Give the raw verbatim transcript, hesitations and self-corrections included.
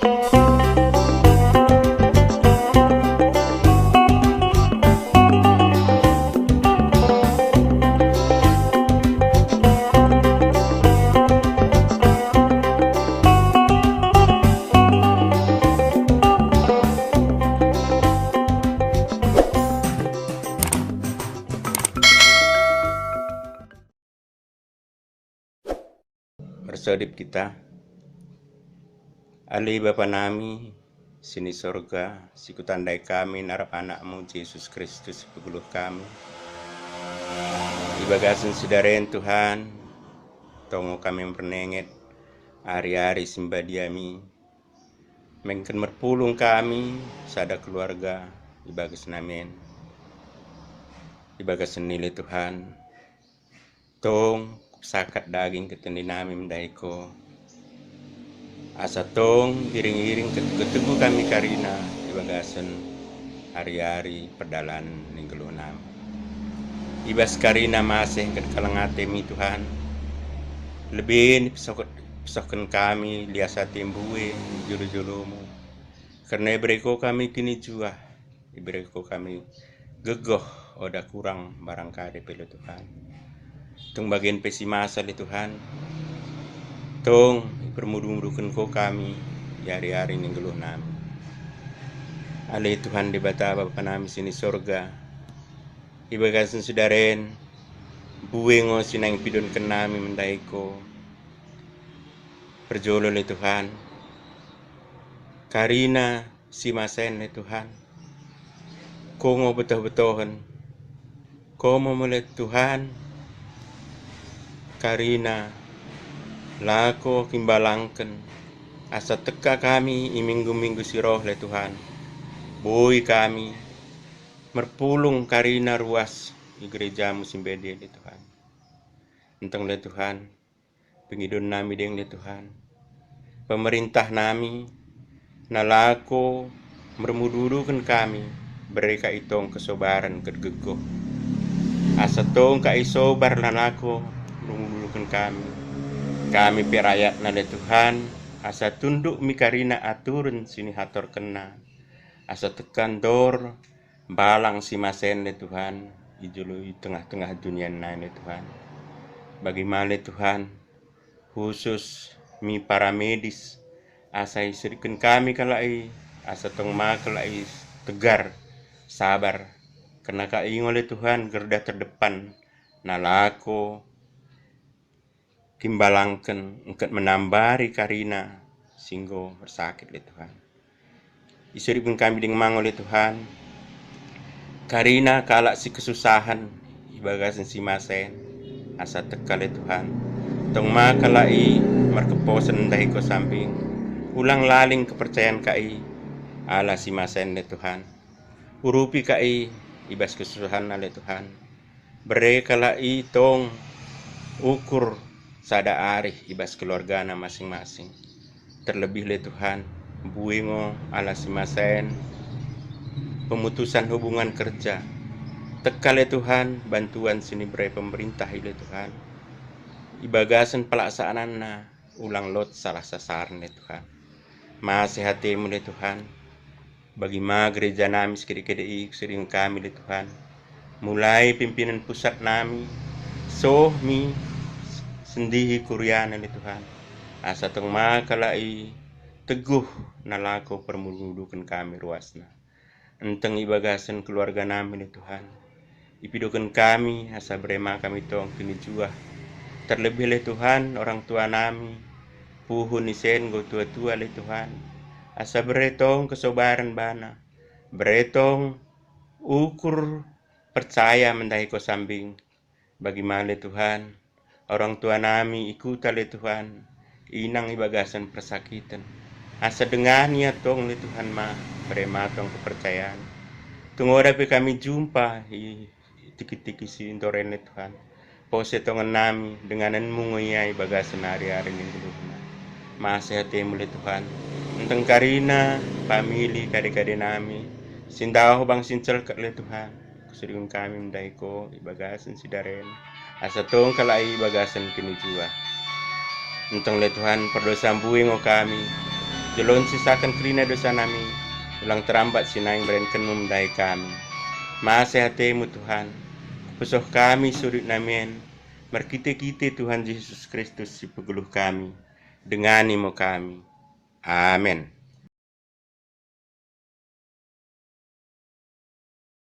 Mersodip kita. Ale Bapa nami sini sorga, sikutandai kami narap Anakmu Jesus Kristus sipegulluh kami. Ibagasen sidaren Tuhan, tong ngo kami merninget ari-ari simbadiami, mengken merpulung kami sada keluarga ibagasen nami en. Ibagasen i ale Tuhan, tong kupesakat daging ket tendi nami mendahi ko, asa tong iring-iring ket getubuh kami karina ibagasen ari-ari perdalanen ni nggeluh nami. Ibas karina maseh ket kaleng atemi Tuhan, lebih ni pesohken, pesohken kami lias ate mbue i julu-julumu. Kerna ibere ko kami kinijuah, ibere ko kami gegoh, oda kurang barang kade pe ale Tuhan. Tung bagen pe simasa ale Tuhan, tong ipermudu-muduken ko kami i ari-ari ni nggeluh nami. Ale Tuhan Debata Bapa nami sini sorga, ibagasen sidaren, mbue ngo sinaing pidonken nami mendahi ko. Perjolo ale Tuhan, karina simasa en ale Tuhan, ko ngo betoh-betohen. Ko mo ale Tuhan, karina lako kimbalangken, asa tekka kami i minggu-minggu si roh ale Tuhan, boi kami merpulung karina ruas i gerejamu simbadie ale Tuhan. Ntong ale Tuhan, pengidoon nami deng ale Tuhan, pemerintah nami, nalako mermudu-muduken kami, bere ka i tong kesobaren ket gegoh. Asa tong ka i sobar nalako mermudu-muduken kami. Kami pe rakyatna ale Tuhan, asa tunduk mi karina aturen sinihatorkenna. Asa tekka ndor balang simasa en ale Tuhan, i julu i tengah-tengah dunia nai ale Tuhan. Bagi ma ale Tuhan, khusus mi para medis, asa isodipken kami kalak i, asa tong ma kalak i tegar, sabar. Kerna kalak i ngo ale Tuhan gerda terdepan, nalako kimbalangken engket menambari karina si enggo ersakit ale Tuhan. Isodipken kami deng ma ngo ale Tuhan, karina kalak si kesusahen ibagasen simasa en, asa tekka ale Tuhan, tong ma kalak i merkeposen mendahi ko sambing, ulang laling kepercayaen kalak i ala simasa en ale Tuhan. Urupi kalak i ibas kesusahenna ale Tuhan. Bere kalak i tong ukur sada arih ibas keluargana masing-masing. Terlebih ale Tuhan, mbue ngo ala simasa en pemutusan hubungan kerja. Tekka ale Tuhan, bantuan sinibere pemerintah i ale Tuhan, ibagasen pelaksaananna ulang lot salah sasaran ale Tuhan. Maseh atemu ale Tuhan, bagi ma gereja nami sikedek-kedek i, kusodipken kami ale Tuhan. Mulai pimpinan pusat nami, soh mi sendihi kuriana ale Tuhan. Asa tong ma kalak i teguh nalako permudu-muduken kami ruasna. Ntong ibagasen keluarga nami ale Tuhan. Ipidoken kami, asa bere ma kami tong kinijuah. Terlebih ale Tuhan, orang tua nami, puhun isen enggo tua-tua ale Tuhan. Asa bere tong kesobaren bana. Bere tong ukur percaya mendahi ko sambing. Bagi ma ale Tuhan, orang tua nami i kuta ale Tuhan, inang ibagasen persakiten. Asa dengani ia tong ale Tuhan ma, bere ma tong kepercayaen. Tung oda pe kami jumpa i tiki-tiki si ntor en ale Tuhan. Pose tongen nami denganenmu ngo ia ibagasen ari-ari ni nggeluhna. Maseh atemu ale Tuhan. Ntong karina pamili kade-kade nami, sindaoh bang sincelket ale Tuhan. Kusodipken kami mendahi ko ibagasen sidaren, asa tong kalak i ibagasen kinijuah. Ntong ale Tuhan, perdosa mbue ngo kami, jolo nsesaken kerina dosa nami, ulang terambat si naing badekenmu mendahi kami. Maseh atemu Tuhan, kupesoh kami sudut nami en, merkite-kite Tuhan Jesus Kristus si pegeluh kami. Dengani mo kami. Amen.